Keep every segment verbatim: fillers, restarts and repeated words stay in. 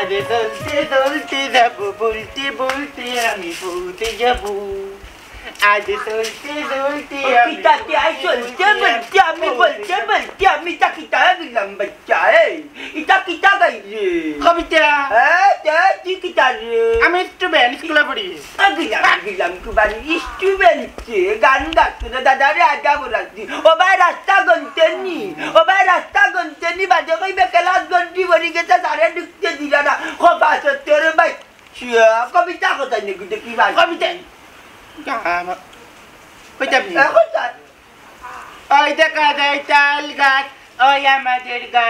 চলতে চলতে যাব, বলতে বলতে আমি পৌঁছে যাব। আজ চলতে চলতে ও আমি কিতা কে আই চলতে বলতে আমি বলতে বলতে আমি তা কিতা গেলাম বাচ্চা, এই, ইতা কিতা গাইরে? কবিতা। এই, এই, তুই কিতা রে? আমি স্টুডেন্ট, স্কুলে পড়ি। আ, গেলাম, গেলাম, কুবানি, স্টুডেন্ট কে গান গাচ্ছে না, দাদা রে, আড্ডা বলাচ্ছি। ও ভাই, রাস্তা গনতে নি, ও ভাই, রাস্তা গনতে নি, বাদে কইবে ক্লাস গন্ডি বলি গেছে, স্যারে ঢুকতে দিল না। খোপা সত্যের ভাই, কবিতা কোথায় নাকি দেখি ভাই? কবিতা। কইতাম নি। এখন স্যার। ওই দেখা যায় তাল গাছ, ওই আমাদের গা,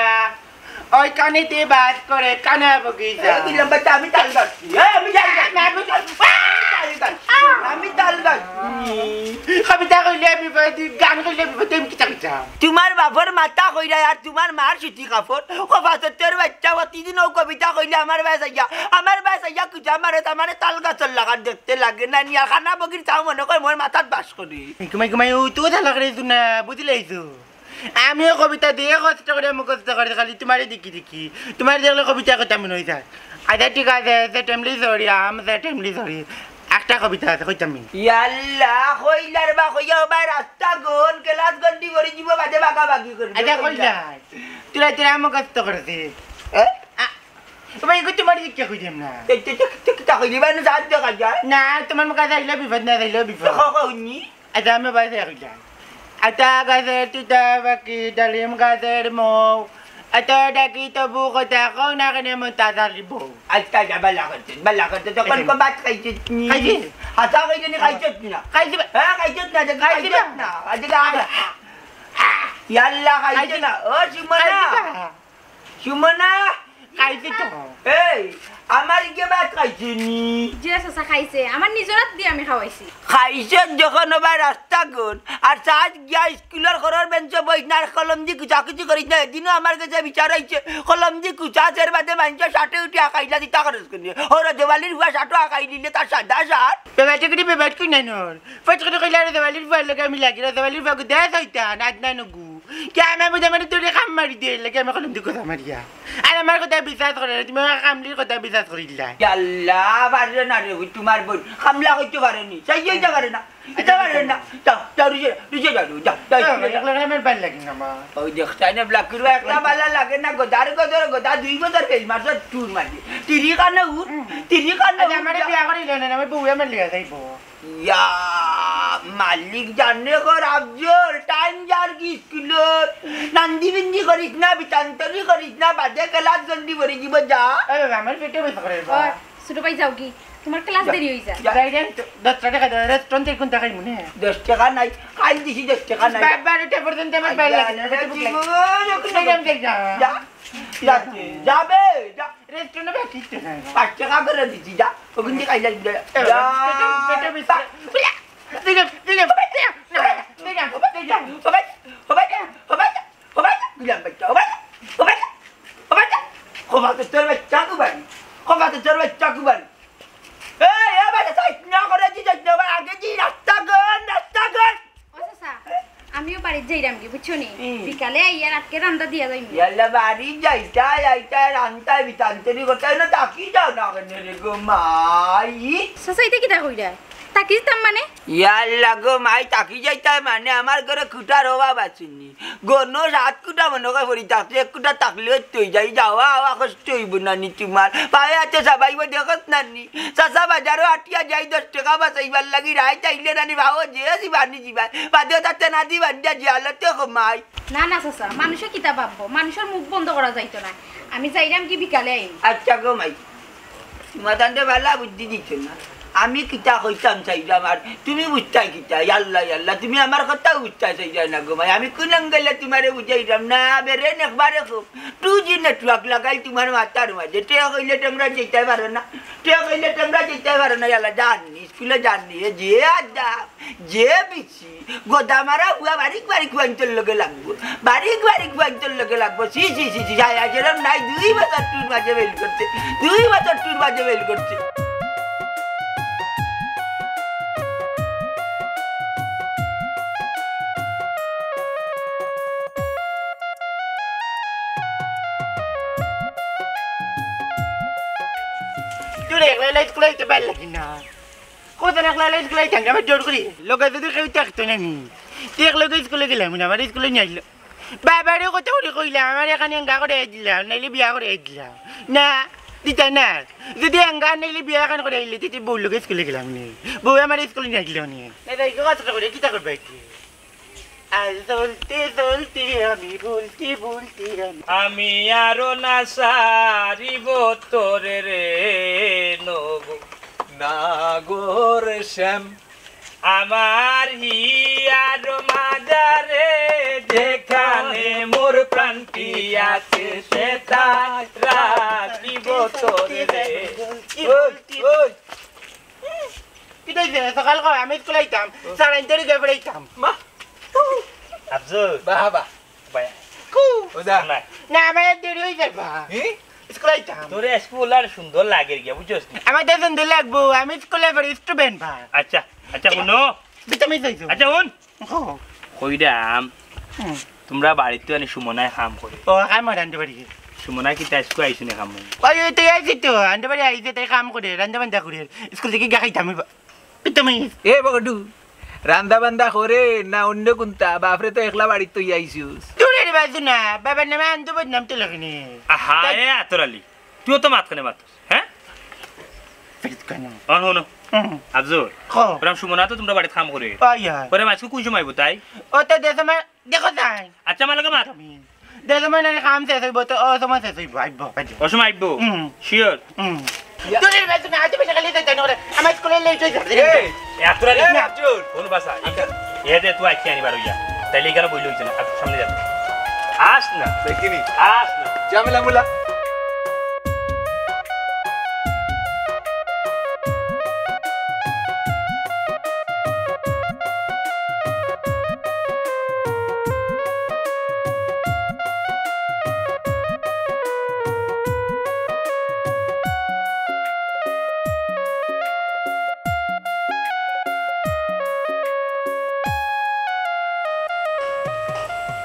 ওই কানেতে বাস করে কানা বগিচা। এই দিলাম বাচ্চা, আমি তাল গাছ। এই, আমি তাল গাছ। না, আমি তাল গাছ। আমি তাল গাছ। কবিতা কইলে বিপদ, গান কইলে বিপদ, তুমি কিতা কইতা? তোমার বাপর মাথা কইরা আর তোমার মার সুতি কাপড়। ও ফাসতের বাচ্চা, প্রতিদিন ও কবিতা কইলে আমার বায় চাইয়া, আমার বায় চাইয়া কিতা আমারে, আমারে তাল গাছর লাখান দেখতে লাগে না নি, আর কানা বগির চাও মনে কয় মোর মাথাত বাস করি। ঘুমাই ঘুমাই ও তো তালা করে দিত না, বুঝলাইছো? আমিও কবিতা দিয়া কষ্ট করি মুখস্থ করি, খালি তোমারে দেখি দেখি। তোমারে দেখলে কবিতা কথা মনে অই যায়। আচ্ছা, ঠিক আছে, সেটেমলি সরি, আম সেটেমলি সরি। একটা কবিতা আছে, কইতাম নি। ইয়াল্লা, কইলার বা কইয়া ও ভাই রাস্তা গন, ক্লাস গন্ডি করি দিব, বাদে বাগাবাগি করবে। আচ্ছা, কইলা। তুই, তুই মুখস্থ করছিস। এ? আ, ও ভাই, এগু তোমারে কিতা কইতাম না। তে, তে, তে, তে, কিতা কইলি? মানে জাত দেখা যায়। না, তোমার মুখে যাইলে বিপদ, না যাইলেও বিপদ। তো ক-, ক-, হুনি। আচ্ছা, আমি বাড়িতে এখন যাই। আচ্ছা, গাছের তিতা পাখি, ডালিম গাছের মৌ। এত ডাকি তবু কথা কও না কেনে, মন তাড়াতাড়ি বউ। আচ্ছা, যা, বালা করতে, বালা করতে। তখন আচ্ছা। কো ভাত খাইছত নি? খাইছি। হাছা কইলে নি খাইছত না? খাইছি বা। হ্যাঁ, খাইছত না, দেখি খাইছি বা। খাইছত না। আজকে আগে। ইয়াল্লা, খাইছে খাইছি। না। ও, সুমনা। খাইছি বা। সুমনা। খাইছি তো। এই, আমার ইগে ভাত খাইছে নি? জি চাচা, খাইছে। আমার নিজর আত দি আমি খাওয়াইছি। খাইছে যখন ও ভাই রাস্তা গুন, আর সাজ গিয়া স্কুলর ঘরর বেঞ্চো বইস না, আর কলম দি কুচাকুচি করিস না। এদিনও আমার গেছে বিচার অইছে, কলম দি কুচাস, এর বাদে মানষর শার্টে উঠি আকাইলা দিতা করস কেনে। ওরা দেওয়ালির ফুয়া শার্টও আকাই দিলে তার সাদা শার্ট। বেবাইতে করি বেবাইত কই নাই নর। ফট করে কইলা রে দেওয়ালির ফুয়ার লগে আমি লাগি, রে দেওয়ালির ফুয়া গু দেশ হইতা, নাচ নাই নগু। কে আমি বুঝা মানে তোরে কাম মারি দিয়ে লাগে আমি কলম দি কথা মারিয়া। আর আমার কথা বিশ্বাস করে না, তুমি আমার কামলির কথা বিশ্বাস করিলা। ইয়াল্লা, পারে না রে, ওই তোমার বোন কামলা কইতে পারে নি, চাইয়া ইতা পারে না, ইতা পারে না। যাও, যাও, রুজে, রুজে যাও, যাও, যাও, যাও, স্কুলে যাও। একলা আমার ভালা লাগে না, মা। ওই দেখছাই না, ব্ল্যাক করবা, একলা ভালা লাগে না, গদার গদর গদা, দুই বছর ফেল মারছো, টুর মারি। তিরি কানে উঠ, তিরি কানে আচ্ছা, উঠ, আমারে যাও। বিয়া করিলে না, আমার বউয়ে আমার লিয়া যাইবো। ইয়া, মালিক জানে কর আফজল, টাইম যার কি স্কুলর? নান্দি বিন্দি করিস না, বিতান্তরি করিস না, বাদে ক্লাস জলদি ভরি দিব, যা। এ বাবা, আমার পেটে ব্যথা করে রে বাবা। ওই, ছোট ভাই যাও কি? তোমার ক্লাস যা, দেরি হয়ে যায়। যা। যাই রে, দশ টাকা দে, রেস্টুরেন্ট থেকে কোনটা খাই মনে হয়? দশ টাকা নাই, কাল দিছি দশ টাকা নাই। বা-, বারোটা পর্যন্ত আমার বাইরে লাগে না, পেটে ভুক লাগে। জীবন ওখানে যাই রে, আমি যাই, যা। যা, যা, যাবে, যা। রেস্টুরেন্টে বেশ কিচ্ছু নাই। পাঁচ টাকা করে দিছি, যা। ওখান থেকে খাইলে যা। এ, যা। পেটে, পেটে বিষ। দিলাম, দিলাম, দিলাম, দিলাম, দিলাম। ও ভাই, ও ভাই, ও ভাই, ও ভাই, দিলাম ভাই, ও ভাই, ও ভাই, ও ভাই। খোবা তো তোর বাচ্চা কুবানি। খোবা তো তোর বাচ্চা কুবানি। এই, এ ভাই, সাইড না করে দি, সাইড না, ভাই, আগে দি, রাস্তা গন, রাস্তা গন। ও চাচা, আমিও বাড়িত যাইরাম কি, বুঝছো নি? হুম। বিকালে আইয়া রাতকে রান্দা দিয়া যাইমু। ইয়াল্লা, বাড়িত যাইতায়, আইতায়, রান্তায়, বিতান্তরি করতায় না, তাকি যাও না কেনে রে গো মাই? চাচা, ইতা কিতা কইরা? তাকি যাইতাম মানে? ইয়াল্লা গো মাই, তাকি যাইতায় মানে আমার ঘরে কুটার অভাব আছে নি? গনো সাত কুটা মনে কয় পড়ি থাকছে, এক কুটা থাকলে তো অই যায়, যাওয়া আওয়া কষ্ট অইব না নি তোমার? পায়ে হাতে চাবাইব দেখছ না নি? চাচা বাজারো আটিয়া যাই দশ টাকা বাঁচাইবার লাগি, রাইত আইলে না নি ভাও যে জিবানি জিবাই, বাদে তাতে না দিবান দিয়া জিয়ালতে কমাই। না, না চাচা, মানুষে কিতা ভাববো? মানুষর মুখ বন্ধ করা যাইতো না। আমি যাইরাম কি বিকালে আইমু। আচ্ছা গো মাই, তোমার তান্তে বালা বুদ্ধি দিত না। আমি কিতা কইতাম চাইলাম আর তুমি বুঝতায় কিতা? ইয়াল্লা, ইয়াল্লা, তুমি আমার কথাও বুঝতায় চাইলায় না গো মাই। আমি কোন অ্যাঙ্গেলে তোমারে বুঝাইলাম না, বেরেন একবারে খুব টু জি নেটওয়ার্ক লাগাইল তোমার মাথার মাঝে। টেক অইলে টেংরা যেতায় পারো না, টেক অইলে টেংরা যেতায় পারো না, ইয়াল্লা জানি, স্কুলে জানি, এ যে আর দা, যে বিচি, গদা মারা হুয়া বারিক বারিক হুয়াইন্তর লগে লাগবো। বারিক বারিক হুয়াইন্তর লগে লাগবো। ছি, ছি, ছি, ছি, যায়, যায়, যেরম নাই, দুই বছর টুর মাঝে ফেল করছে। দুই বছর টুর মাঝে ফেল করছে। তোর একলা একলা স্কুলে আইতে ভালা লাগে না। কত একলা একলা স্কুলে আইতাম, আমার জোর করি। লগে যদি কেউ থাকতো না নি, তুই একলা স্কুলে গেলাম না, আমার স্কুলে নিয়ে আইলো। বাবারে কত করে কইলাম, আমার এখানে এঙ্গা করে আই দিলাম, নাইলে বিয়া করে আই দিলাম। না, দিতা না। যদি এঙ্গা নাইলে বিয়া এখান করে আইলে, তুই বউ লগে স্কুলে গেলাম নি। বউ আমার স্কুলে নিয়ে আইলো নি। না, তাই কত করে, কিতা করবে কি? আর চলতে চলতে আমি বলতে বলতে আমি আমি আরো না সারিব তোরে রে নব। নাগর শ্যাম। আমার হিয়ার মাজারে যেখানে মোর প্রাণটি আছে সেটা রাখিব তোরে রে। ওই, ওই। কিতা অইছে? সকাল কও, আমি স্কুল আইতাম। সাড়ে আটটার দিকে বের অইতাম। মা। আফজল। বাহ, বাহ। ভাই। কু। ওই যা। না। না, আমার দেরি অই যাইবা। হি? স্কুল আইতাম। তোরে স্কুল আর সুন্দর লাগে গিয়া, বুঝছস নি? আমার তো সুন্দর লাগবো, আমি স্কুলে পড়ি, স্টুডেন্ট বা। আচ্ছা, আচ্ছা, হুনো। তুই তো মিস অইছো। আচ্ছা, হুন। কও। কইরাম, হুম। তোমরা বাড়িত তো আনি সুমনায় কাম করে। ও, কাম করে আনতে পারি। সুমনা কিতা স্কুল আইছো নি কাম? ওই, ওই, তুই আইছিস তো, আনতে পারি আইছে, তাই কাম করে, রান্দা বান্দা করে। স্কুল থাকি গিয়া খাইতাম অইবা। পিতামি। এ বগডু, রান্দা বান্দা করে না অন্য কুন্তা? বাপরে তো একলা বাড়িত থইয়া আইছস। দূরে রে বাজু না, বাবার নামে আনতো বদনাম তো লাগে নি। আহা, তাই এ আতর আলী, তুইও তো মাত খানে মাত, হ্যাঁ? ফিরিত কেন? অন হুনো। হুম। আফজল, কও। ওরাম সুমনা তো তোমরা বাড়িত কাম করে। ওই, ওই। ওরে মাঝে কোন সময় আইবো তাই? ও তো দে সময়, দেখো তাই। আচ্ছা, আমার লগে মাত। দেখো মানে কাম শেষ অইবো তো, ও সময় শেষ অইবো, আইবো, আইবো। ও সময় আইবো? হুম। শিওর? হুম। তোর এই বেতন আজ বেশি খালি দেয় না রে। আমার স্কুলে লেট অই যাবে। এই, এত রাত এই, না। আফজল। কোন বাসা? আচ্ছা। এ দে, তুই আইছি আনিবার অইয়া। তাইলে এখানে বইলে অইছে না। আর সামনে যা। আস না। দেখিনি। আস না। ঝামেলা মুলা।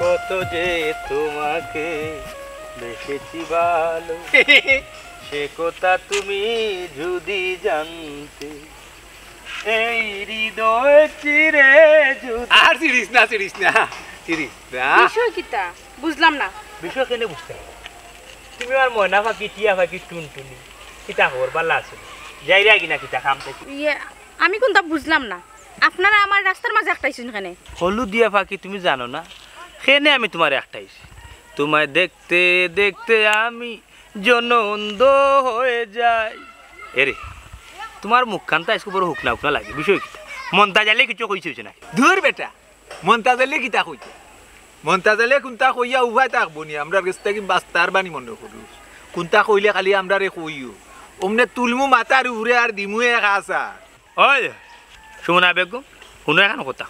কত যে তোমাকে বেসেছি ভালো, সে কথা তুমি যদি জানতে। এই হৃদয় চিরে যদি আর চিরিস না, চিরিস না, চিরিস না। বিষয় কিতা? বুঝলাম না। বিষয় কেনে বুঝতে হবে? তুমি আমার ময়না পাখি, টিয়া পাখি, টুনটুনি। কিতা খবর, বালা আছো? যাইরা কি না কিতা কাম থাকি? ইয়ে, আমি কুন্তা বুঝলাম না। আপনারা আমার রাস্তার মাঝে আটকাইছইন কেনে? হলুদিয়া পাখি, তুমি জানো না? কেনে আমি তোমারে আটকাইছি? তোমায় দেখতে দেখতে আমি জনম অন্ধ হয়ে যাই। এরে, তোমার মুখখান তো আইজকু বড় হুকনা হুকনা লাগে। বিষয় কিতা? মন্তাজ আলী কিচ্ছু কইছে অইছে না? দূর বেটা, মন্তাজ আলী কিতা কইতা? মন্তাজ আলী কুন্তা কইয়া উবায় থাকবো নি? আমরার গেছ থাকি বাস্তার বানি মনো করুস। কুন্তা কইলে খালি আমরারে কইও। অমনে তুলমু মাথার উপরে আর দিমু এক আছাড়। ওই, সুমনা বেগম, হুনো একখান কথা।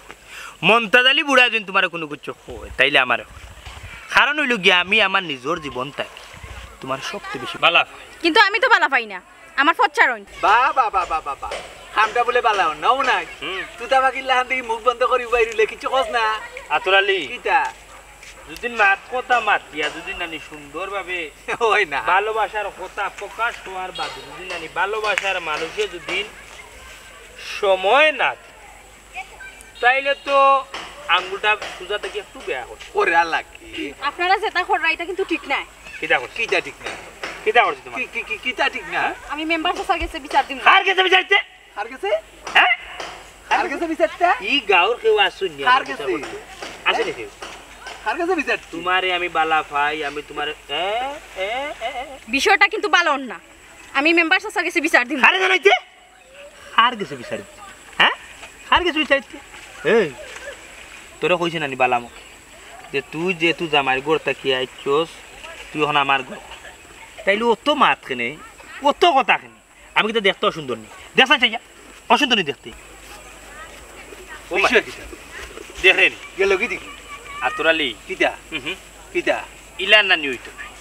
মন্তাজ আলী বুড়া যদি তোমারে কুনু কিচ্ছু কয়, তাইলে আমারে কয়। কারণ অইলো গিয়া, আমি আমার নিজর জীবন থাকি তোমারে সবচে বেশি বালা পাই। কিন্তু আমি তো বালা পাই না, আমার ফচ্চার অইন। বা, বা, বা, বা, বা, বা। কামটা বুলে বালা অর না, ও নাই। হুম। তুতা পাখির লাখান থাকি মুখ বন্ধ করি উবাই রইলে কিচ্ছু কস না। আতর আলী। কিতা? যদি মাত কথা মাতিয়া, যদি নানি সুন্দরভাবে অয় না। ভালোবাসার কথা প্রকাশ হওয়ার বাদে যদি নানি ভালোবাসার মানুষে যদি সময় না দেয়, তাইলে তো আঙ্গুলটা সুজা থাকি একটু বেয়া করে। ওরে আল্লাহ কি? আপনারা যেটা কররা, এটা কিন্তু ঠিক নায়। কিতা করছি? কিতা ঠিক না? কিতা করছি তোমার? কি, কি, কি, কিতা ঠিক না? আমি মেম্বার চাচার গেছে বিচার দিমু। কার গেছে বিচার দিতে? কার গেছে? হ্যাঁ? কার গেছে বিচারটা? ই গাঁওর কেউ আসুন নি কার আমার বিচার গেছে? করতে। আসে নি কেউ? কার গেছে বিচার? তোমারে আমি বালা পাই, আমি তোমারে, এ, এ, এ, এ। বিষয়টা কিন্তু বালা অর না। আমি মেম্বার চাচার গেছে বিচার দিমু। কারে জানাইতে? কার গেছে বিচার দিতে? হ্যাঁ? কার গেছে বিচার দিতে? এই, তোরে কইছে নানি বালা মুখে যে তুই যেহেতু জামাইর ঘর থাকি আইছস, তুই অখন আমার ঘর। তাইলে অত মাত কেনে, অত কথা কেনে? আমি কিতা দেখতে অসুন্দর নি? দেখছনি চাইয়া? অসুন্দর নি দেখতে? ও মা। বিষয় কিতা? দেখরে নি? গেল কি দেখি? আতর আলী। কিতা? হুম হুম। কিতা? ইলা নানি অইতো নায়।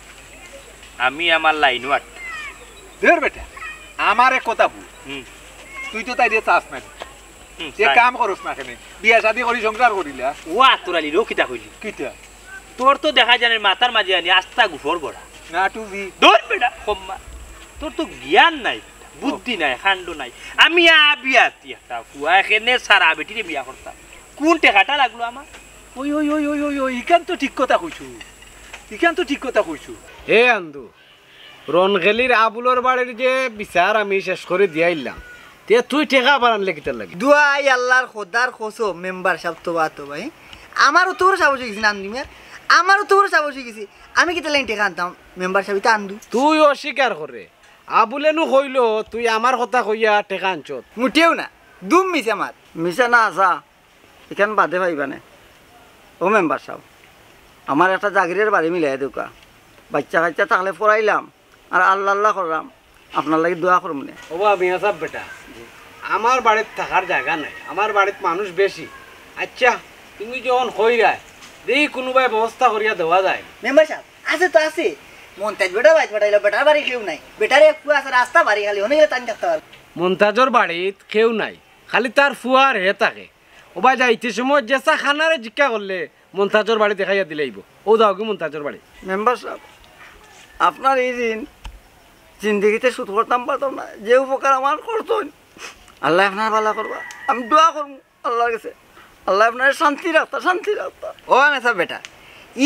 আমি আমার লাইনো আটকি। ধুর বেটা, আমার এক কথা বল। হুম। তুই তো তাইরে চাস না। হুম, যে তাই। কাম করস না কেনে? বিয়া শাদি করি সংসার করিলা। ও আতর আলী রে, ও কিতা কইলি? কিতা? তোর তো দেখা যায় না মাথার মাঝে আনি আস্তা গুফর গড়া। না টুবি। ধুর বেটা, কম্মা। তোর তো জ্ঞান নাই। বুদ্ধি নাই, কাণ্ড নাই। আমি আ বিয়াতি একটা ফুয়া, এখানে সারা বেটিরে বিয়া করতাম। কোন টেকাটা লাগলো আমার? ওই, ওই, ওই, ওই, ওই, ওই, ইখান তো ঠিক কথা কইছো। ইখান তো ঠিক কথা কইছো। এ আন্দু, রনগেলির আবুলর বাড়ির যে বিচার আমি শেষ করি দিয়াইলাম, তে তুই টেকা আবার আনলে কিতার লাগি? দুয়াই আল্লার খোদার কসম, মেম্বার সাব তো বাত ভাই। আমারও তো বড় সাহস অইগেছে না আন্দু মিয়ার, আমারও তো বড় সাহস অইগেছে। আমি কিতার লাগি টেকা আনতাম, মেম্বার সাব ইতা আন্দু। তুই অস্বীকার করে। আবুলে নু কইলো তুই আমার কথা কইয়া টেকা আনছত। মুটেও না, দুম মিছা মাত। মিছা না হাছা, ইখান বাদে পাইবা নে। ও মেম্বার সাব, আমার একটা জাগিরের বাড়ি মিলাই দেউক্কা। বাইচ্চা কাইচ্চা থাকলে পড়াইলাম, আর আল্লা আল্লা করলাম, আপনার লাগি দোয়া করমু নে। ও বা মিয়া সাব বেটা, আমার বাড়িত থাকার জাগা নাই, আমার বাড়িত মানুষ বেশি। আইচ্ছা, তুমি যখন কইরায়, দেখি কুনুবায় ব্যবস্থা করিয়া দেওয়া যায়। মেম্বার সাব, আছে তো আছে। মন্তাজ বেটা বাইত পাঠাইলো, বেটার বাড়ি কেউ নাই। বেটার এক ফুয়া আছে, রাস্তা বাড়ি খালি, অনে গেলে তাইন থাকতা পারবো। মন্তাজর বাড়িত কেউ নাই, খালি তার ফুয়া আর হে থাকে। ও বা যাইতে সময় যেছা খানারে জিক্কা করলে, মন্তাজর বাড়ি দেখাইয়া দিলাইবো। ও যাওগি মন্তাজর বাড়ি। মেম্বার সাব, আপনার ই ঋণ জিন্দেগিতে শোধ করতাম পারতাম না, যে উপকার আমার করছইন, আল্লায় আপনার ভালা করবা। আমি দোয়া করমু আল্লার গেছে, আল্লায় আপনারে শান্তি রাখতা, শান্তি রাখতা। ও মেসাব বেটা,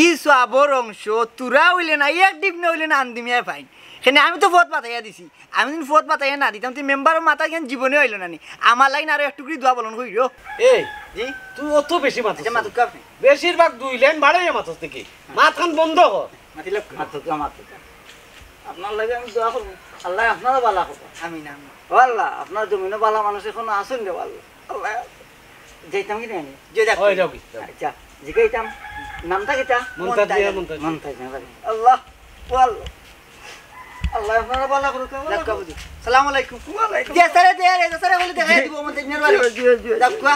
ই সওয়াবর অংশ থুড়া অইলে না, এক ডিপ না অইলে না আন্দু মিয়ায় পাইন। কেনে আমি তো পথ বাতাইয়া দিছি, আমি যদি পথ বাতাইয়া না দিতাম, তে মেম্বারর মাথা জ্ঞান জীবনে অইলো না নি। আমার লাগি আরো এক টুকরি দোয়া বলন করিও। এই, জি? তুই অত বেশি মাতস। আইচ্ছা, মাতুক্কা আপনে। বেশিরভাগ দুই লাইন বাড়াইয়া মাতস দেখি। মাতখান বন্ধ কর। মাতিলাম। মাতুক্কা, মাতুক্কা। আপনার লাগি আমি দোয়া করমু। আল্লায় আপনারে ভালা করবা। আমিন, আমিন। ও আল্লা, আপনার জমিনো ভালা মানুষ এখনো আছইন রে আল্লা। আল্লাহ। যাইতাম কি না আমি? জি, যাক। ওই যাও কি, যাও। আইচ্ছা, জিগাইতাম, নামটা কিতা? মন্তাজ মিয়া, মন্তাজ। মন্তাজ মিয়া, বাড়ি। আল্লাহ, ও আল্লাহ। আল্লায় আপনারে ভালা করুক, ভালা করুক। সালাম আলাইকুম। ওয়ালাইকুম। জি, স্যারে, জি, স্যারে, বলে দেখাই দিব, মন্তাজ মিয়ার বাড়ি। জি, জি, জি। যাউক্কা।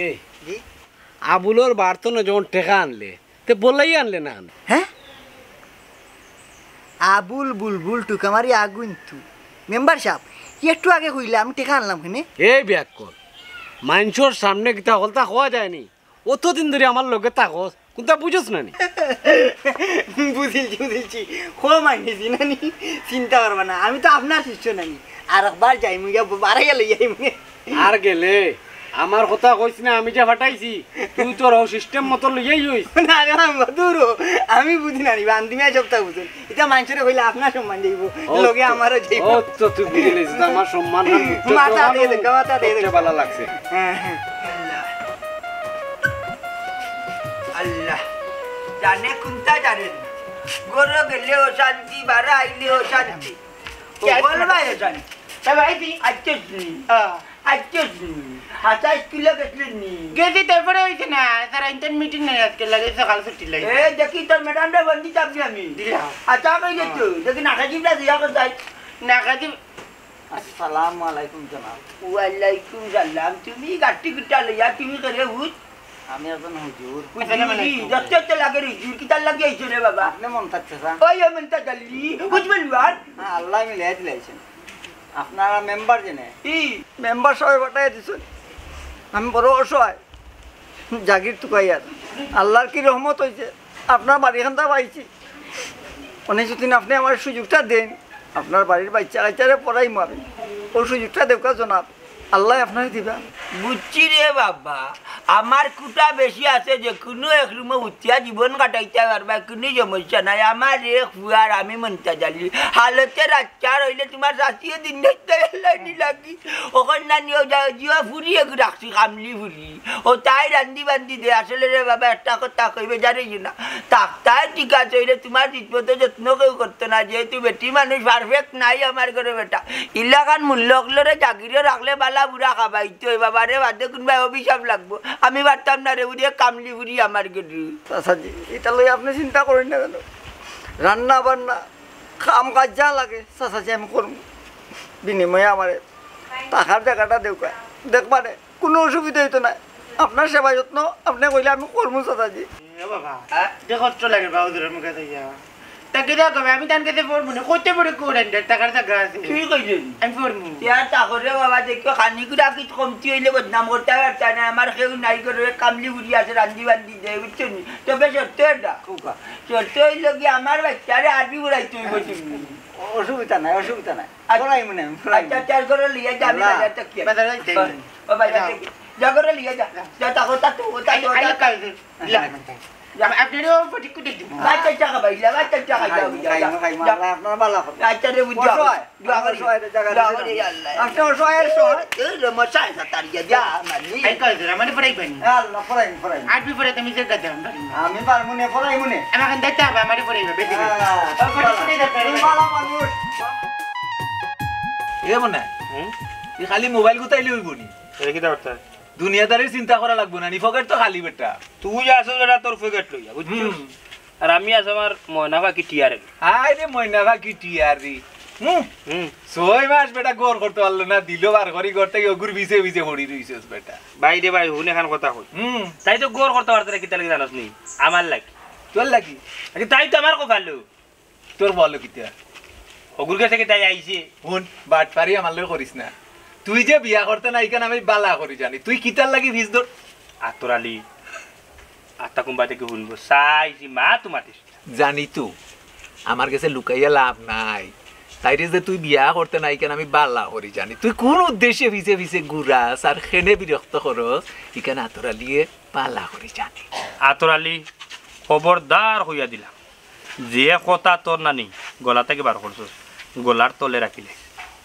এই, জি? আবুলর বাড়ি থনে যখন টেকা আনলে, তে বলাইয়া আনলে না কেনে? হে? আবুল বুলবুল টুকামারি আগুইন তু। মেম্বার সাব, একটু আগে কইলা আমি টেকা আনলাম কেনে? এই বেআক্কল, মাইনষর সামনে কিতা হকলতা কওয়া যায় নি? অতদিন ধরি আমার লগে থাকস, কুনতা বুঝস না নি? বুঝিলছি, বুঝিলছি। কম আনিছি না নি? চিন্তা করবা না, আমি তো আপনার শিষ্য না নি। আরেকবার যাইমু গিয়া, বাড়াইয়া লই আইমু। আর গেলে আমার কথা কইস না, আমি যে ফাটাইছি, তুই তোর ও সিস্টেম মতো লইয়াই হইস। না রে মামা, দূর হ। আমি বুঝি না নি, বান্দিমা সবটা বুঝুন। ইটা মাইনষরে কইলে আপনার সম্মান যাইবো, ও লগে তো, আমারও যাইবো। ও তো তুই বুঝলি, এটা আমার সম্মান আর মুক্ত মাথা তো দিয়ে আমার দেখো, মাথা দিয়ে সবচেয়ে দেখো। ভালো লাগছে। হ্যাঁ, হ্যাঁ। আল্লাহ। আল্লাহ। জানে কুনটা জানে না। ঘরো গেলে অশান্তি, বারা আইলে অশান্তি। ও বল ভাই অশান্তি। তা ভাই দি। আচ্ছা, হুম। হ্যাঁ। আইচ্ছা, হুম। আচ্ছা, স্কুলে গেছলি নি? গেছি, তারপরে অইছে না, তার ইন্টার মিটিং নাই আজকে, লাগে সকাল ছুটি লাগে। এ, দেখি তোর ম্যাডামরে ফোন দিতাম কি আমি? দিলাম। আচ্ছা, কই গেছো? দেখি না খাইছি না, দিয়া কোথায়? না খাইছি। আসসালামু আলাইকুম জনাব। ওয়ালাইকুম সালাম। তুমি গাট্টি গুট্টা লইয়া তুমি করে হুত? আমি একজন হুজুর। হুজুর, আসসালামু আলাইকুম। দেখতে তো লাগে হুজুর, কিতার লাগি আইছো রে বাবা? আপনি মন্তাজ চাচা? ওই, ওই মন্তাজ আলী, হুজুর বলবার। হ্যাঁ, আল্লাহ মিলাই দিলাইছেন। আপনারা মেম্বার জেনে? ই মেম্বার সাবে পাঠাইয়া দিছইন। আমি বড় অসহায়। জাগির তুকাইয়ার। আল্লার কি রহমত অইছে, আপনার বাড়িখানতা পাইছি। অনেক দিন আপনে আমারে সুযোগটা দেইন, আপনার বাড়ির বাইচ্চা কাইচ্চারে পড়াইমু আমি। অউ সুযোগটা দেউক্কা জনাব, আল্লায় আপনারে দিবা। বুঝছি রে বাবা, আমার কুটা বেশি আছে, যেকুনু এক রুমো উঠিয়া জীবন কাটাইতায় পারবায়, কুনু সমস্যা নাই। আমার এক ফুয়ার আমি মন্তাজ আলী, হালতে রাইত চার অইলে তুমার চাচিয়ে দিন রাইত তাই লাইনি লাগি। অখন নানি অউ যা, জিও ফুরি এগু রাখছি, কামলি ফুরি। অউ তাই রান্ধি বান্ধি দে, আসলে রে বাবা, একটা কথা কইবে জানিস না। থাকতায় ঠিক আছে, অইলে তুমার জিনিসপত্র যত্ন কেউ করতো না, যেহেতু বেটি মানুষ perfect নাই আমার ঘরো বেটা। ইলাখান মূল্য অকলরে জাগিরো রাখলে বালা বুরা খাবাইতে অয় বাবা রে, বাদে কুনবায় অভিশাপ লাগবো। আমি পারতাম না রে, উরে কামলি ফুরি আমার ঘরো। চাচাজি, ইটা লইয়া আপনে চিন্তা করইন না কেনে? রান্না বান্না, কাম কাজ যা লাগে, চাচাজি আমি করমু। বিনিময়ে আমারে থাকার জাগাটা দেউক্কা, দেখবানে। কুনু অসুবিধা অইতো নায়। আপনার সেবা যত্ন আপনে কইলে আমি করমু চাচাজি। এ বাবা, হ্যাঁ? দেখো তো লাগে বাবা, হুজুরের মুখে চাইয়া। তা কিতা কইবে? আমি তান গেছে পড়মু না, কইতে পড়ে কোরআন, টাকার জাগা আছে। ঠিক অইছে। আমি পড়মু। ইয়ার তা করে বাবা, দেখিও খানি গুড়া কি কমতি অইলে বদনাম করতায় পারতায় না। আমার কেউ নাই ঘরো, কামলি ফুরি আছে, রান্ধি বান্ধি দেয়, বুঝছো নি? তবে শর্ত এটা। খোকা। শর্ত অইলো কি, আমার বাইচ্চারে আরবি পড়াইতে অইবো তুমি। অসুবিধা নাই, অসুবিধা নাই। আচ্ছা। পড়াই মনে, আমি পড়াই আচ্ছা, মনে। চার করে লিয়ে যা, আমি আল্লাহ। বাজার যাইতে। ও বাজার যা। থেকে। যা করে লিয়ে যা। যা, তা কথা তো, তা তো, আই, আই, তা তো। কাল দিন। যা। আপনারও ফটিক কুটি দিব। আচ্ছা, টাকা পাইলা, আচ্ছা, টাকা যাও, খাইমু, যাও, খাইমু, যাও। খাইমু, যাও। আল্লাহ আপনার ভালো করুন। আচ্ছা রে, বুঝ যাও। অসহায়, দোয়া করি। অসহায় জায়গা অসহায় দিলাম। রে, আল্লাহ। আপনি অসহায়, অসহায়। এই রে, মশাই, সাতারিয়া যা, মানি। এই কয় জোড়া, মানে পড়াই পানি। আল্লাহ, পড়াই, পড়াই। আরবি পড়াই তুমি যে গাদা, আমি পারি না। আমি পারমু নে, পড়াই মনে। আমার কাছে দেখতে হবে, আমারই পড়াই হবে, বেশি করে। হ্যাঁ, ওর পড়াই পড়াই দরকার তুমি নেই। ভালো মানুষ। এ মনে হয়, হুম? তুই খালি মোবাইল গুতাইলে হইব নি? এটা কি দরকার? দুনিয়াদারির চিন্তা করা লাগবো না, নি পকেট তো খালি বেটা। তুই আসো বেটা তোর পকেট লইয়া, বুঝছিস? হুম। আর আমি আছি আমার ময়না পাখি টিয়ারে। হায় রে ময়না পাখি টিয়ারি। হুম। হুম। ছয় মাস বেটা গড় করতে পারলো না, দিল বার করি ঘর থেকে ওগুর পিছে পিছে পড়ি রইছস বেটা। ভাই রে ভাই, হুন এখান কথা কই। হুম। তাই তো গড় করতে পারতে না, কিতা লাগি জানাস নি? আমার লাগি। তোর লাগি? আরে তাই তো আমার কপালো। তোর বলো কিতা? ওগুর গেছে কি তাই আইছে? হুন, বাটপারি আমার লগে করিস না। তুই যে বিয়া করতে না, ইখান আমি বালা করি জানি। তুই কিতার লাগি ফিস ধর? আতর আলী, আত্মা কুম্বা থেকে হুনবো। সাইজি মা তোমার দেশ। জানি তো, আমার গেছে লুকাইয়া লাভ নাই। তাইরে যে তুই বিয়া করতে না, ইখান আমি বালা করি জানি। তুই কোন উদ্দেশ্যে ফিছে ফিছে ঘুরাস আর খেনে বিরক্ত করস, ইখান আতর আলীয়ে বালা করি জানি। আতর আলী, খবরদার কইয়া দিলাম। যে কথা তোর নানি গলা থেকে বার করছস, গলার তলে রাখিলে,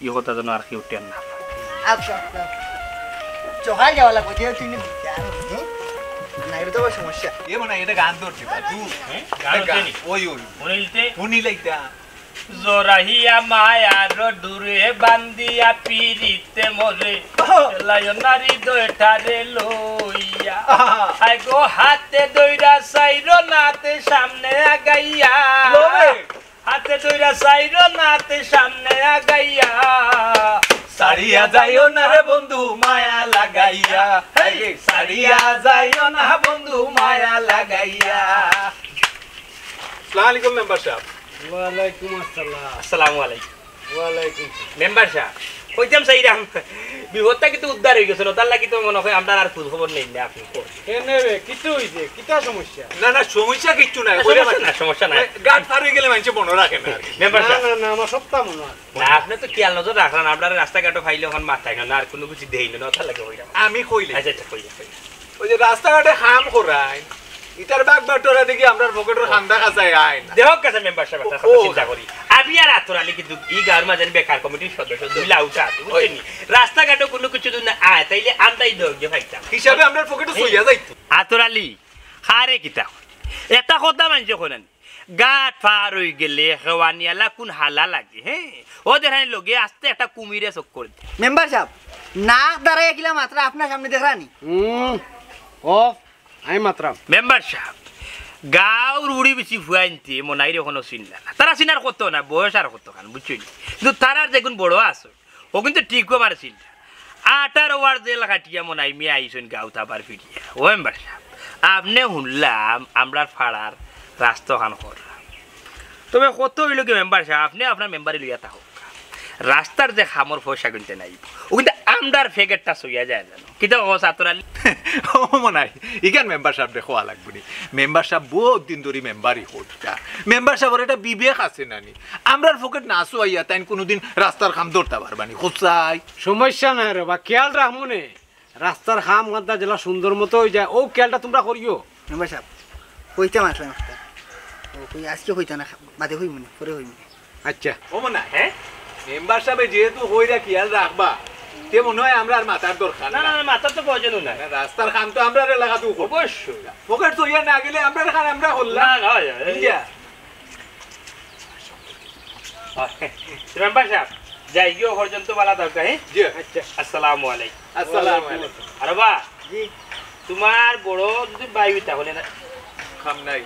ই কথা যেন আর কেউ টের না পায়। আচ্ছা, আচ্ছা, আচ্ছা। সকাল যাওয়া লাগবে, যে তুই নি-, হুম? না, এটা তো আবার সমস্যা। এ মনে হয় এটা গান ধরছে, বাবু। হ্যাঁ? গান এটা হচ্ছে গান। নি? ওই, ওই। হুনিলতে? হুনিলাইতা। জরাহিয়া মায়ার ডুরে বান্দিয়া পিরিতে মরে, লাইও নারী দয়টারে লইয়া। আহা। আই গো হাতে দইরা সাইরো নাতে সামনে আগাইয়া। লবে। হাতে দইরা সাইরো নাতে সামনে আগাইয়া। সারিয়া যাইও না রে বন্ধু মায়া লাগাইয়া। হেই, সারিয়া যাইও না বন্ধু মায়া লাগাইয়া। আসসালামু আলাইকুম মেম্বার সাহেব। ওয়ালাইকুম আসসালাম। আসসালামু আলাইকুম। ওয়ালাইকুম সালাম। মেম্বার সাহেব, কইতাম চাইরাম, বিপদটা কিন্তু উদ্ধার হয়ে গেছে, তার লাগি তো মনে হয় আমরা আর খোঁজ খবর নেই না আপনি। কেনে রে, কিতা হইছে? কিতা সমস্যা? না, না, সমস্যা কিচ্ছু নাই। না, ওই সমস্যা আমার না, সমস্যা নাই। ওই গাট পার হয়ে গেলে মানুষে মনে রাখে না আর কি। মেম্বার না, সাহেব। না, না, আমার সবটা মনে হয়। না, আপনি তো খেয়াল নজর রাখলেন, আপনার রাস্তাঘাটও ফাইলে এখন মাথায় না, আর কোনো কিছু দেই না, তার লাগে হইলাম। আমি কইলে। আচ্ছা, আচ্ছা, কইলে, কইলে। ওই যে রাস্তাঘাটে কাম করায়, ইটার বাগ বাটোয়ারা দেখি আমরার পকেটর খান্দা খাঁচায় আয় না। দেখো কাছে মেম্বার সাহেব, একটা ও, কথা ও। চিন্তা করি। আমি আর আতর আলী কিন্তু ই গাঁওর মাঝে বেকার কমিটির সদস্য, দুই লাউটা আছে, বুঝছেন নি? রাস্তাঘাটও কোনো কিছু যদি না আয়, তাইলে আমরাই দৌড়ে ফাইতাম। হিসাবে আমরার পকেটে সইয়া যাইতো। আতর আলী, খারে কিতা? একটা কথা মানছে করেন, গাট পার হই গেলে খেওয়ানিয়ালা কোন হালা লাগে, হ্যাঁ? ও দেখেন লগে আস্তে একটা কুমিরে চক্কর দে। মেম্বার সাহেব, নাক দাঁড়াইয়া কিলা মাত্রা আপনার সামনে দেখরানি? হুম, ও আমি মাতরাম। মেম্বার সাহেব, গাঁওর উড়ি বেশি ফুয়াইনতে মনাইরে কোনো চিনলা না। তারা চিনার কত না, বয়স আর কত খান, বুঝছইন? কিন্তু তারার যেগুন বড় আছে, ও কিন্তু ঠিক আমার চিনলা। আঠারো বার জেল খাটিয়া মনাই মিয়া আইছইন গাঁওত আবার ফিরিয়া। ও মেম্বার সাহেব, আপনে হুনলাম আমরার ফাড়ার রাস্তা খান করলাম। তবে কত হইল কি মেম্বার সাহেব, আপনে আপনার মেম্বারি লইয়া থাকউক্কা। রাস্তার যে কামর পয়সা কিনতে নাই, ও কিন্তু আমরার ফেগেটটা সইয়া যায় জানো। কিতা কস আতর আলী? ও মনাই, ইখান মেম্বার সাহেবরে কওয়া লাগবো নি। মেম্বার সাহেব বহুত দিন ধরি মেম্বারি করতা। মেম্বার সাহেবর একটা বিবেক আছে না নি? আমরার পকেট না সইয়া তাইন কোনোদিন রাস্তার কাম ধরতা পারবা নি? কোথায়? সমস্যা নাই রে বা, খেয়াল রাখমু নে। রাস্তার কাম গাদ্দা যেলা সুন্দর মতো হয়ে যায়, ও খেয়ালটা তোমরা করিও। মেম্বার সাহেব, কইতাম আসলাম একটা। ও কই আজকে কইতা না, বাদে কইমু নে, পরে কইমু নে। আচ্ছা। ও মনাই, হ্যাঁ? মেম্বার সাহেবে যেহেতু কইরা খেয়াল রাখবা, তে মনে হয় আমরার আর মাতার দরকার না, না। না, না, মাতার তো প্রয়োজনও নাই। না, রাস্তার কাম তো আমরার এলাকাতেও করবো। অবশ্যই। পকেট সইয়া না গেলে আমরার কাম আমরা করলাম। না, না, হয়, হয়, হয়। ইয়া। মেম্বার সাহেব, যাই গিয়ে পর্যন্ত বালা দরকার, হ্যাঁ? জি। আচ্ছা। আসসালামু আলাইকুম। আসসালামু আলাইকুম। আরে বা, জি। তোমার বড় যদি ভাই হইতা হলে না। কাম নাই।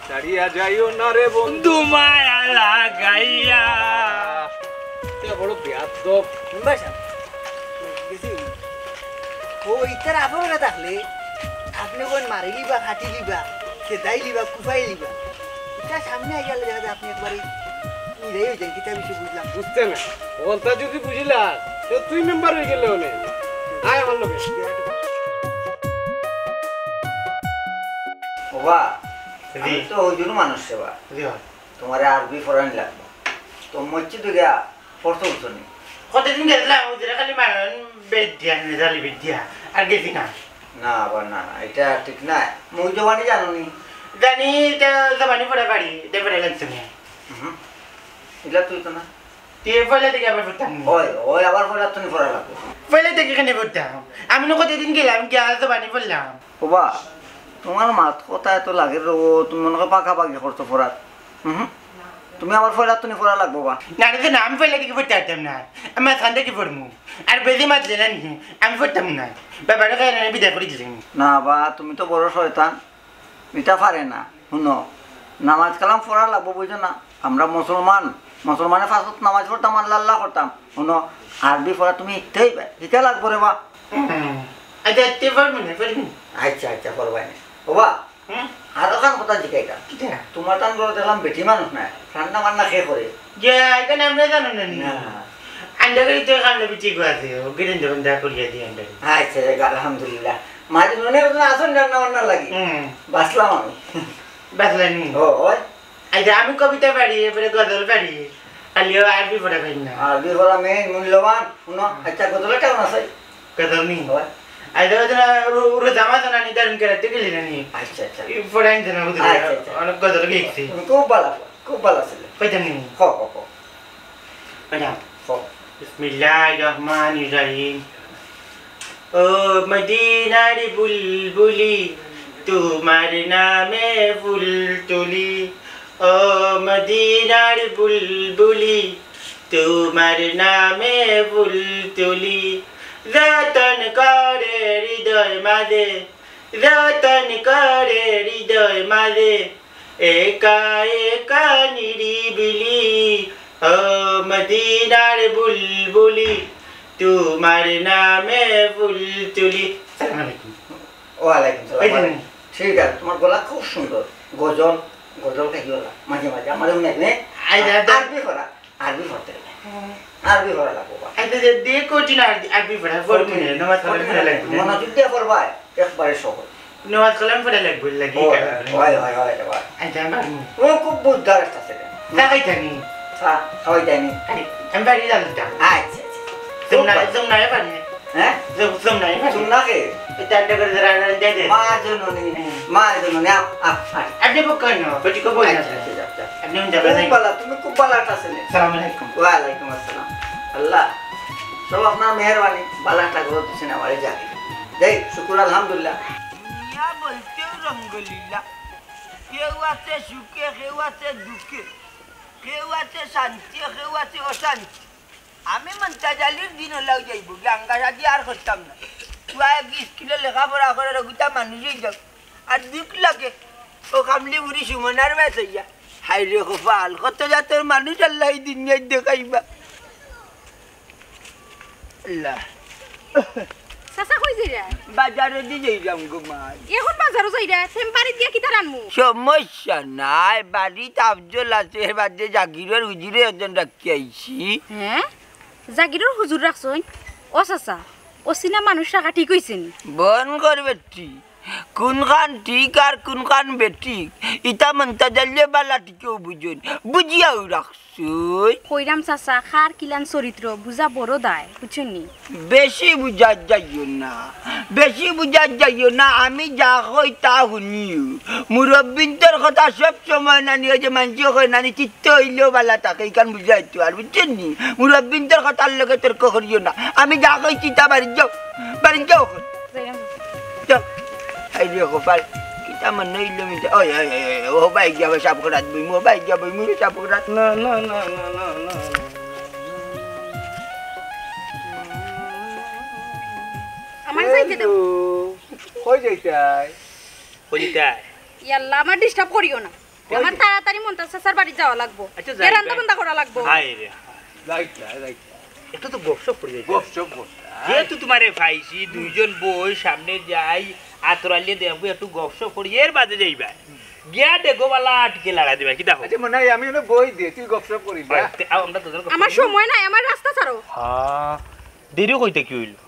ছাড়িয়া যাইও না রে বন্ধু। বন্ধু মায়া লাগাইয়া। এটা বড় বেয়াদব। মেম্বার সাহেব, গেছি। ও ইতার আবরণে থাকলে, আপনে কোন মারিলিবা, কাটিলিবা, খেদাইলিবা, কুফাইলিবা। ইতার সামনে আইয়া দেখা যায় আপনে একবারে নিরাই হয়ে যান, কিতা বিষয় বুঝলাম। বুঝতে না। ওলতা যদি বুঝিলা, তো তুই মেম্বার হয়ে গেলে হলে। আয় আমার লগে। ওবা, জি। আমি তো ওই জন্য মানুষ সেবা। জি হয়। তোমারে আরবি পড়ানি লাগবো। তো মসজিদো গিয়া পড়ছো উঠছো নি? কতদিন গেছিলাম, ওদের খালি মারন বেদ দিয়া, নেজালি বেদ দিয়া, আর গেছি না। না, আবার না, না, এটা ঠিক না। মুই জবানি জানো নি? জানি, এটা জবানি পড়া পারি, এটা পড়া লাগছে না। হুম, এটা তুই তো না। তুই পয়লা থেকে আবার পড়তাম নি। ওই, ওই আবার পয়লা তুমি পড়া লাগবে। পয়লা থেকে কেন পড়তাম? আমি না কতদিন গেলাম, গিয়া জবানি পড়লাম। ওবা, তোমার মাত কথা এত লাগে রে, ও তুমি মনে হয় পাকাপাকি করছো পড়ার। হুম, তুমি আবার পয়লা তুমি পড়া লাগবো বা। না রে, না, আমি পয়লা থেকে পড়তে পারতাম না। আমি মাঝখান থেকে পড়মু। আর বেশি মাতলে না নি, আমি পড়তাম না। বাবারে কইয়া না, বিদায় করে দিলাম। না বা, তুমি তো বড় শয়তান। ইটা পারে না। হুনো, নামাজ কালাম পড়া লাগবো, বুঝছো না? আমরা মুসলমান, মুসলমানে পাঁচ ওয়াক্ত নামাজ পড়তাম, আল্লাহ আল্লাহ করতাম। হুনো, আরবি পড়া তুমি শিখতে হইবে, শিখা লাগবো রে বা। হুম। আচ্ছা, তে পারবো না, পারবো না। আচ্ছা, আচ্ছা, পড়বাই না। ওবা, হুম? আর ওখান কথা জিকাইতাম। কিতা? তোমার তান করে দেখলাম বেটি মানুষ না, রান্না বান্না কে করে? যে, এখানে আমরা জানো না নি? না। আন্ডা করি তো কামলা বিটি গো আছে, ও গিরিন দোকান দা করিয়া দি আন্ডা করি। আচ্ছা, যাক, আলহামদুলিল্লাহ। মাঝে মনে হয় আসুন রান্না বান্না লাগি। হুম। বাঁচলাম আমি। বাঁচলাম নি? ও, ওই। আচ্ছা, আমি কবিতা পারি, এরপরে গজল পারি। খালি ও আরবি পড়া পারি না। আরবি পড়া মেইন মূল্যবান। হুনো, আচ্ছা, গজলে কেমন আছে? গজল নি? ওই। আচ্ছা, ওই যে না, রো-, রোজা মাস না নি, দারুণ কেরাতে গেলি না নি? আচ্ছা, আচ্ছা। এই পড়া আনছে না, বুঝলি? আচ্ছা, আচ্ছা। অনেক গজল গেছি। তুমি খুব ভালো, খুব ভালো ছিল। কইতাম নি? হ, হ, হ। ম্যাডাম। হ। বিসমিল্লাহির রহমানির রহিম। ও মদিনার বুলবুলি, তোমার নামে ফুল তুলি। ও মদিনার বুলবুলি, তোমার নামে ফুল তুলি। যতন করে হৃদয় মাঝে, যতন করে হৃদয় মাঝে, একা একা নিরিবিলি। ও মদিনার বুলবুলি, তোমার নামে ফুল তুলি। আসসালামু আলাইকুম। ওয়ালাইকুম সালাম। এই যে। ঠিক আছে, তোমার গলা খুব সুন্দর। গজল, গজল খাইও না, মাঝে মাঝে আমারে হুনাইবে। আই যা, যা। আরবি পড়া, আরবি পড়তে হবে। হুম। আরবি পড়া লাগবো বা। এই যে, যে, যে কঠিন আরবি, আরবি পড়া, পড়বো কঠিন। না, নামাজ পড়া কঠিন পড়া না। লাগবে না। মনোযোগ দিয়া পড়বা, একবারে সহজ। নামাজ কালাম পড়া লাগবে, লাগে ও, কালাম। হয়, হয়, হয়, হয়। আচ্ছা, আমি পারবো। ও খুব বুঝদার একটা ছেলে। না, খাইতানি। চা, খাওয়াই দেয়নি। আরে, আমি পারি জানতাম। আচ্ছা, আচ্ছা। তুমি না, খুব তুমি না পারি। হ্যাঁ? তুমি, তুমি না পারি। তুমি না কে? এটা একটা করে রান্না দিয়ে দে। মা জননী, হ্যাঁ। মা জননী, আপ, আপ, আপ। আপনি বুক করেন না, বেটি কো বই না। আচ্ছা, আচ্ছা, আচ্ছা। আপনি উন যাবেন খুব নাই। ভালা, তুমি খুব ভালা একটা ছেলে। সালাম আলাইকুম। ওয়ালাইকুম আসসালাম। আল্লাহ, সব আপনার মেহেরবানি, ভালা একটা ঘর দিচ্ছেন আমার এই জাতি। যাই, শুকুর আলহামদুলিল্লাহ। দুনিয়া বলতেও রঙ্গলীলা। কেউ আছে সুখে, কেউ আছে দুঃখে, কেউ আছে শান্তি, কেউ আছে অশান্তি। আমি মন্তাজ আলীর দিন ওলাও যাইব, গাঙ্গা সাজি আর করতাম না। তুই এক স্কুলে লেখাপড়া করে রগুতা মানুষই যাও। আর দুঃখ লাগে, ও কামলি বুড়ি সুমনার ম্যাচ হইয়া। হায় রে কপাল, কত জাতর মানুষ আল্লাহ এই দুনিয়ায় দেখাইবা। আল্লাহ। চাচা, কই যাইরা? বাজারে দি যাইরাম গো মা। এখন বাজারও যাইরা? তেম বাড়িত দিয়া কিতা রানমু? সমস্যা নাই, বাড়িত আফজল আছে, এর বাদে জাগিরর হুজুরে একজন রাখি আইছি। হ্যাঁ? জাগিরর হুজুর রাখছইন? ও চাচা, অচিনা মানুষ রাখা ঠিক অইছে নি? বন কর বেটি, কুনখান ঠিক আর কুনখান বেঠিক, ইতা মন্তাজ আলীয়ে বালা ঠিকেউ বুঝইন, বুঝিয়াউ রাখছইন। কইরাম চাচা, কার কিলান চরিত্র বুঝা বড় দায়, বুঝছইন নি? বেশি বুঝাত যাইও না, বেশি বুঝাত যাইও না, আমি যা কই তা হুনিও। মুরব্বিন্তর কথা সব সময় নানি, ওই যে মানষে কয় নানি, চিত্ত অইলেও বালা থাকে, ইখান বুঝাইতো আর, বুঝছইন নি? মুরব্বিন্তর কথার লগে তর্ক করিও না, আমি যা কইছি তা বাড়িত যাও, বাড়িত যাও। যাইরাম। যাও। হায় রে কপাল, কিতা মনে অইলো মিটা? ওই, ওই, ওই, ওই, ও ভাই গিয়া ভাই সাপ করাত বইমু, ও ভাই গিয়া বইমু রে সাপ করাত। না, না, না। আমার যাইতে দাও। হ্যালো, কই যাইতাই? কই যাইতাই? ইয়াল্লা, আমার disturb করিও না। কই আমার যাই? তাড়াতাড়ি মন্তাজ চাচার বাড়ি যাওয়া লাগবো। আচ্ছা, এ যাই, রান্না যাই। বান্না করা লাগবো। হায় রে হায়। রাইট না, রাইট না। একটু তো গপসপ করি যাই। গপসপ করতা। যেহেতু তোমারে পাইছি, দুইজন বই সামনে যাই, আতর আলিয়ে দেখবো, একটু গপসপ করি, এর বাদে যাইবা। গিয়া দেখো বালা আটকে লাগা দিবা, কিতা দেখো? আচ্ছা, মনে হয় আমি অনো বই দিই, তুই গপসপ করিস, হয়, যা। তে, আও, আমরা দুজন গপ আমার করি। সময় নাই, আমার রাস্তা ছাড়ো। হ্যাঁ, দেরি কইতে কি অইলো?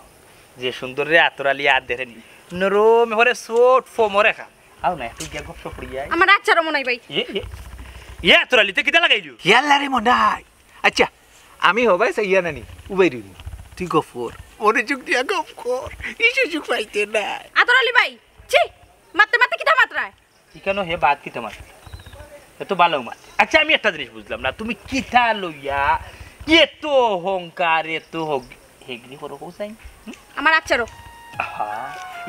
যে সুন্দর রে আতর আলি আর দেখে নি। নরম, এবারে সফট ফমর একা। আও না, একটু গিয়া গপসপ করি যাই। আমার আচ্ছা রমনাই ভাই। এ, এ। এ আতর আলি, তে কিতা লাগাইলু? ইয়াল্লা রে মনাই। আচ্ছা, আমি হবায় চাইয়া নানি, উবাই রইমু। তুই গফ কর, মনোযোগ দিয়া গফ কর, ই সুযোগ পাইতে না। আতর আলী ভাই, ছি, মাততে মাততে কিতা মাতরায়? ইখানো হে বাদ কিতা মাত? এত ভালা মাত। আচ্ছা, আমি একটা জিনিস বুঝলাম না, তুমি কিতা লইয়া এত অহংকার, এত হগ-, হেগড়ি করো কও চাই? হুম? আমার আচ্ছারো। আহা,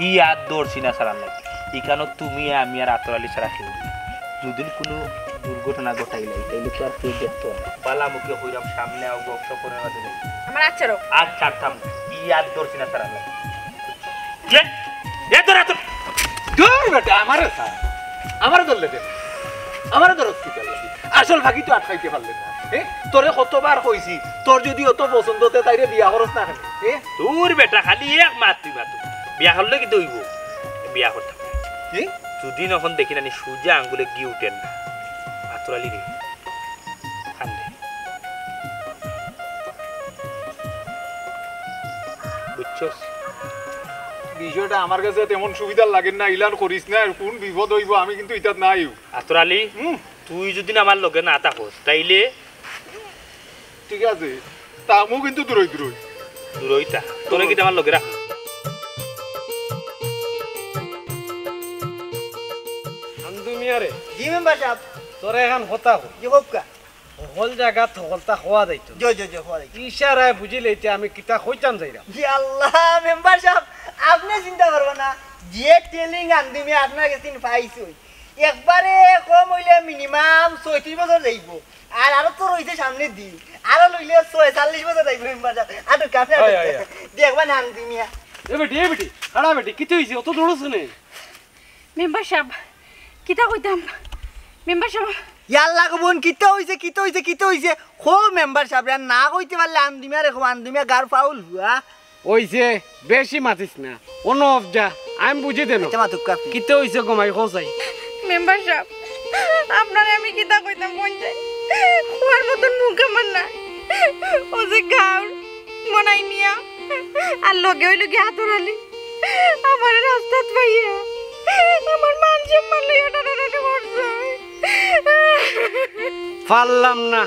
ই আর দর্শি না সারার লাগে। ইখানো তুমি, আমি আর আতর আলী ছাড়া কেউ নাই। যদি কোনো দুর্ঘটনা ঘটাইলাই, তাইলে তো আর কেউ দেখতো না। বালা মুখে কইরাম, সামনে আও, গপ সপ করে না দিলে। আমার আচ্ছারো। আর ছাড়তাম, ই আর দর্শি না সারার লাগে। যে? এ তোরা তো দূর বেটা, আমারে ছাড়। আমারে ধরলে দে। আমারে ধরস কিতার লাগি? আসল ফাঁকি তো আটকাইতে পারলে না। এ? তোরে কতবার কইছি, তোর যদি অত পছন্দ তে তাইরে বিয়া করস না কেনে? এ? দূর বেটা, খালি এক মাত তুই মাত। বিয়া করলে কিতা অইবো? বিয়া করতাম। কি? দুদিন অখন দেখি নানি সুজা আঙ্গুলে ঘি উঠের না। আতর আলী রে। কান্দে। বুঝছস? বিষয়টা আমার কাছে তেমন সুবিধার লাগের না, ইলান করিস না, আর কোন বিপদ অইবো আমি কিন্তু ইতাত নাই। আতর আলী, হুম। তুই যদি না আমার লগে না থাকস, তাইলে ঠিক আছে, তা আমিও কিন্তু দূরই দূরই। দূরই তা। তোরে কিন্তু আমার লগে রাখ। আন্দু মিয়া রে। জি মেম্বার সাব। তোরে এখান কথা কই। জি কউক্কা। হকল জাগাত হকলতা কওয়া যাইতো। জি, জি, জি, কওয়া যাইতো। ইশারায় বুঝিলে ইতে আমি কিতা কইতাম যাইরাম। জি আল্লাহ, মেম্বার সাব, আপনে চিন্তা করবা না। যে টেলিং আন্দু মিয়া আপনার গেছে পাইছইন, একবারে কম অইলে মিনিমাম ছয়ত্রিশ বছর যাইবো। আর আরো তো রইছে সামনের দিন, আরো লইলে ছয় চল্লিশ বছর যাইবো মেম্বার সাব। আটুক আপনে, হয়, আটুক। হয়, হয়। দেখবা না আন্দু মিয়া। এ বেটি, এ বেটি, খাড়া বেটি, কিতা অইছে? অত দৌড়ছ কেনে? মেম্বার সাব, কিতা কইতাম? Member sub. ইয়াল্লা গো বইন, কিতা অইছে, কিতা অইছে, কিতা অইছে? কও মেম্বার সাবরে, আর না কইতে পারলে আন্দু মিয়ারে কও, আন্দু মিয়া গার ফাউল হুয়া। অইছে, বেশি মাতিস না। অনো অফ যা, আমি বুঝি দেন। আচ্ছা, মাতুক আপনে। কিতা অইছে গো মাই, কও চাই। মেম্বার সাব, আপনারে আমি কিতা কইতাম, কইন চাই। কওয়ার মতন মুখ আমার নাই। অউ যে গাউর মনাই মিয়া, আর লগে অইলো গিয়া আতর আলী। আমারে রাস্তাত পাইয়া আমার মান সম্মান লইয়া টানাটানি করছে। পারলাম না,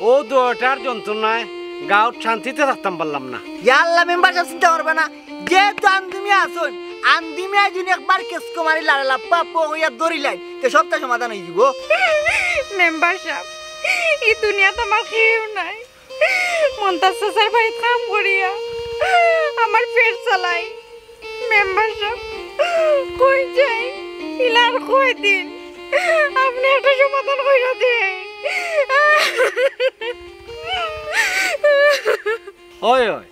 অউ দুইটার যন্ত্রণায় গাউত শান্তিতে থাকতাম পারলাম না। ইয়াল্লা মেম্বার সাব চিন্তা করবা না, যেহেতু আন্দু মিয়া আছইন, আন্দু মিয়া যদি একবার কেসকো মারি লাড়া লাপ্পা পো কইয়া ধরিলাইন, তে সবটা সমাধান অইযিবো। মেম্বার সাব, ই দুনিয়াত আমার কেউ নাই। মন্তাজ চাচার বাড়িত কাম করিয়া আমার পেট চালাই। মেম্বার সাব, কই যাই? ইলা আর কয়দিন? আপনে একটা সমাধান কইরা দেইন। অয়, অয়,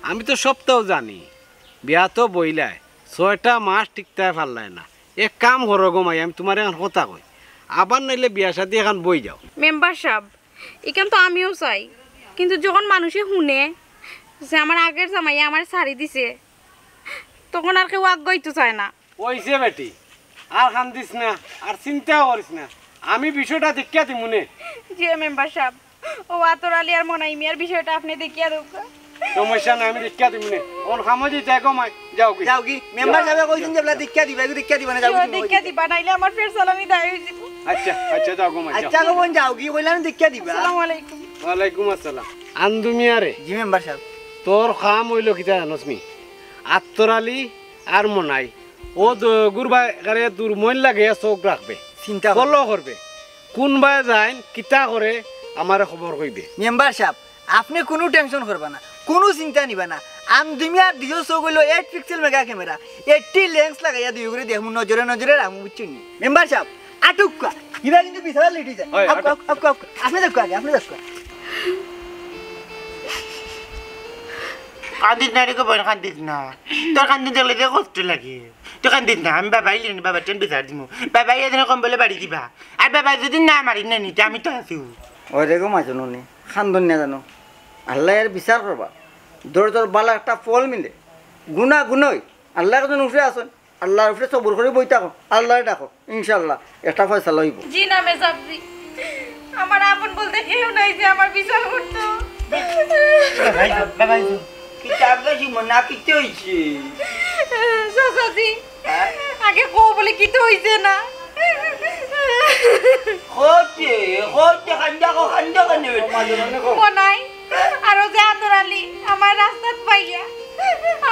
আমি তো সবটাউ জানি। বিয়া তো বইলায়, ছয়টা মাস টিকতায় পারলায় না। এক কাম করো গো মাই, আমি তুমারে এখান কথা কই, আবার নাইলে বিয়া শাদি এখান বই যাও। মেম্বার সাব, ইখান তো আমিও চাই, কিন্তু যখন মানুষে হুনে যে আমার আগের জামাইয়ে আমারে ছাড়ি দিছে, তখন আর কেউ আগুয়াইতো চায় না। অইছে বেটি, আর কান্দিস না, আর চিন্তাও করিস না, আমি বিষয়টা দেখিয়া দিমুনে। জি মেম্বার সাব, অউ আতর আলী আর মনাই মিয়ার বিষয়টা আপনে দেখিয়া দেউক্কা। সমস্যা নাই, আমি দেখিয়া দিমুনে। অখন কামো যাইতায় গো মাই, যাওগি। যাওগি, মেম্বার সাবে কইছইন যে বলা দেখিয়া দিবা, এগু দেখিয়া দিবা না, যাওগি তুমি। দেখিয়া দিবা, নাইলে আমার পেট চালানি দায় অইযিবো। আচ্ছা, আচ্ছা, যাও গো মাই, যাও। আচ্ছা গো বইন, যাওগি, কইলাম দেখিয়া দিবা। আসসালামু আলাইকুম। ওয়ালাইকুম আসসালাম। আন্দু মিয়া রে। জি মেম্বার সাব। তোর কাম অইলো কিতা জানোস নি? আতর আলী আর মনাই, অউ দুইওগুর বায় গারে দুরমইন লাগাইয়া চউখ রাখবে। চিন্তা করবে। Follow করবে। কুনবায় যাইন, কিতা করে, আমারে খবর কইবে। মেম্বার সাব, আপনে কুনু tension করবা না, কুনু চিন্তা নিবা না। আন্দু মিয়ার দুইও চউখ অইলো eight pixel mega camera, eighty lens লাগাইয়া দুইওগুরে দেখমু, নজরে নজরে রাখমু, বুঝছইন নি? মেম্বার সাব, আটুক্কা, ইবা কিন্তু বিচারা লেট অইযায়। অয়, আউক্কা, আটুক। আউক্কা, আউক্কা, আউক্কা। আপনে যাউক্কা আগে, আপনে যাউক্কা। কান্দিস না রে গো বইন, কান্দিস না। তোর কান্দন দেখলে যে কষ্ট লাগে। তুই কান্দিস না, আমি বাবাইলে নি, বাবার টেন বিচার দিমু। বাবায় এদিন কম্বলে বাড়ি দিবা। আর বাবায় যদি না মারি না নিতে, আমি তো আছি। ওরে গো মাইজননি, কান্দন না জানো। আল্লায় এর বিচার করবা। ধৈর্যর বালা একটা ফল মিলে। গুনা গুনই। আল্লাহ একজন উপরে আছইন। আল্লাহর উপরে সবুর করি বই থাকো। আল্লাহরে ডাকো। ইনশাআল্লাহ, একটা ফয়সালা অইবো। জি না, মেসাবজি। আমার আপন বলতে কেউ নাই যে আমার বিচার করতো। বাবাই, বাবাই, কিতা আব্বা জীবন না কিতা অইছে? চাচাজি, হ্যাঁ? আগে কও বলে কিতা অইছে না? কইতে, কইতে, কান্দা কো, কান্দা কেনে? মনাই, আরো যে আতর আলী আমার রাস্তাত পাইয়া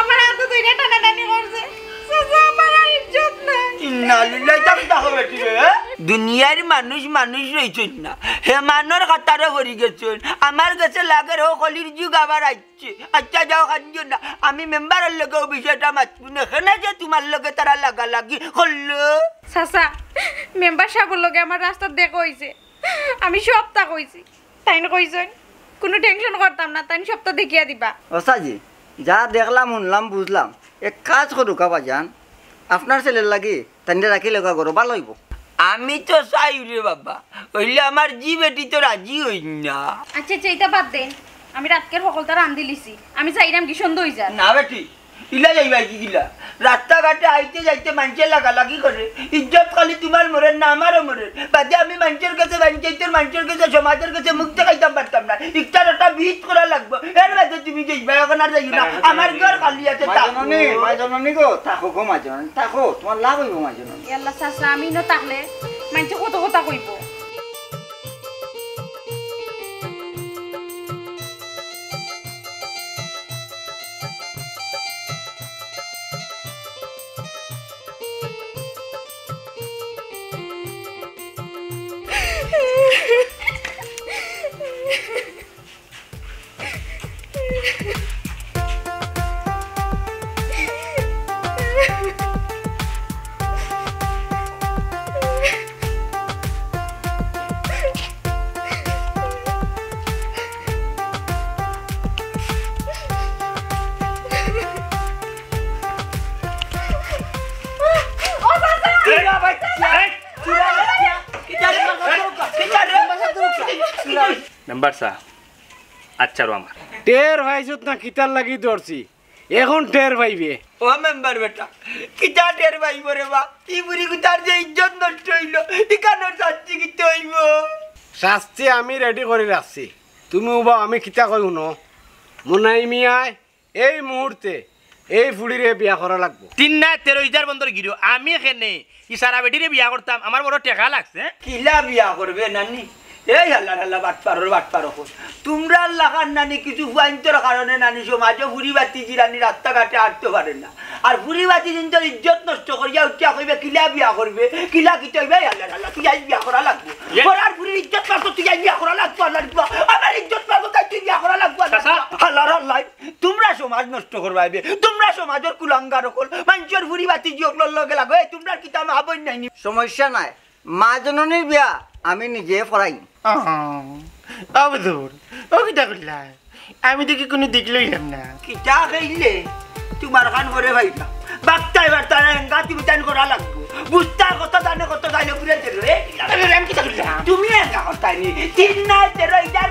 আমার আতো ধইরা টানাটানি করছে। চাচা, আমার আর ইজ্জত নাই। ইন্না লিল্লাহি, ইতা কিতা কও বেটি রে? দুনিয়ার মানুষ মানুষ রইছইন না, হে মানর কাতারে পড়ি গেছইন। আমার গেছে লাগের হকলর যুগ আবার আইছে। আচ্ছা যাও, কান্দিও না, আমি মেম্বারর লগেও বিষয়টা মাতমু নে। কেনে যে তুমার লগে তারা লাগালাগি করলো? চাচা, মেম্বার সাবর লগে আমার রাস্তাত দেখা অইছে, আমি সবতা কইছি। তাইন কইছইন কুনু টেনশন করতাম না, তাইন সবতা দেখিয়া দিবা। ও চাচি, যা দেখলাম, হুনলাম, বুঝলাম, এক কাজ করুক্কা বাজান, আপনার ছেলের লাগি তাইনরে রাখিলেউক্কা ঘরো, ভালা অইবো। আমি তো চাই রে বাবা, অইলে আমার জি বেটি তো রাজি অইন না। আচ্ছা আচ্ছা, ইতা বাদ দেইন, আমি রাইতকার হকলতা রান্দিলিছি, আমি যাইরাম গি, সন্ধ্যা অইযার। না বেটি, ইলা যাইবায় কিলা? রাস্তাঘাটে আইতে যাইতে মাইনষে লাগালাগি করে। ইজ্জত খালি তুমার মরের না, আমারও মরের। বাদে আমি মাইনষর গেছে, পঞ্চাইতর মাইনষর গেছে, সমাজর গেছে মুখ দেখাইতাম পারতাম না। ইকটার একটা বিহিত করা লাগবো। এর বাদে তুমি যাইবায়, অখন আর যাইও না। আমার ঘর খালি আছে, থাকো। মাই জননী, মাই জননী গো, থাকো গো মাই জননী, থাকো, তুমার লাভ অইবো মাই জননী। ইয়াল্লা চাচা, আমি ইনো থাকলে মাইনষে কত কথা কইবো। মেম্বার সাব, আচ্ছা রো আমার। টের পাইছত না কিতার লাগি ধরছি? অখন টের পাইবে। ও মেম্বার বেটা, কিতা টের পাইবো রে বা? ই বুড়ি গুতার যে ইজ্জত নষ্ট অইলো, ইখানর শাস্তি কিতা অইবো? শাস্তি আমি রেডি করি রাখছি। তুমি উবাও, আমি কিতা কই হুনো। মুনাই মিয়ায় এই মুহূর্তে এই ফুড়িরে বিয়া করা লাগবো। তিন না তেরো ইজার বন্দর গিরো, আমি কেনে ই সারা বেটিরে বিয়া করতাম, আমার বড় টেকা লাগছে। কিলা বিয়া করবে নানি? এই হালার হালা বাটপারর বাটপার অকল। তুমরার লাখান নানি কিছু ফুয়াইন্তর কারণে নানি সমাজো ফুড়ি বাতিজি নানি রাস্তাঘাটে আটতো পারে না। আর ফুড়ি বাতিজিন্তর ইজ্জত নষ্ট করিয়া উঠিয়া কইবে, "কিলা বিয়া করবে, কিলা কিতা অইবে?" এই হালার হালা, তুই আইজ বিয়া করা লাগবো। ইয়ে। করার ফুড়ির ইজ্জত মারতো, তুই আইজ বিয়া করা লাগবো, হালার ফুয়া। আমার ইজ্জত মারতো, তাই তুই বিয়া করা লাগবো, হালার চাচা। ফুয়া। হালার হালাই, তুমরা সমাজ নষ্ট করবায়বে। তুমরা সমাজর কুলাঙ্গার অকল, মাইনষর ফুড়ি বাতিজি অকলর লগে লাগো। এই তুমরার কিতা মা বইন নাইনি? সমস্যা নাই, মা জননীর বিয়া আমি নিজে পড়াইমু। আহ, আবদুর, ও কিতা কইলা? আমি দেখি কুনু দিক লইলাম না। কিতা কইলে? তুমার কান করে ভাইবা। বাক্তায় বার্তায় এঙ্গা তুমি তান করা লাগবো। বুঝতায় কত জানে কত জানে ঘুরে দিল। এ, কিতা আরে, আমি কিতা কইলাম? তুমি এঙ্গা করতায় নি। তিন নাই তেরো ইজার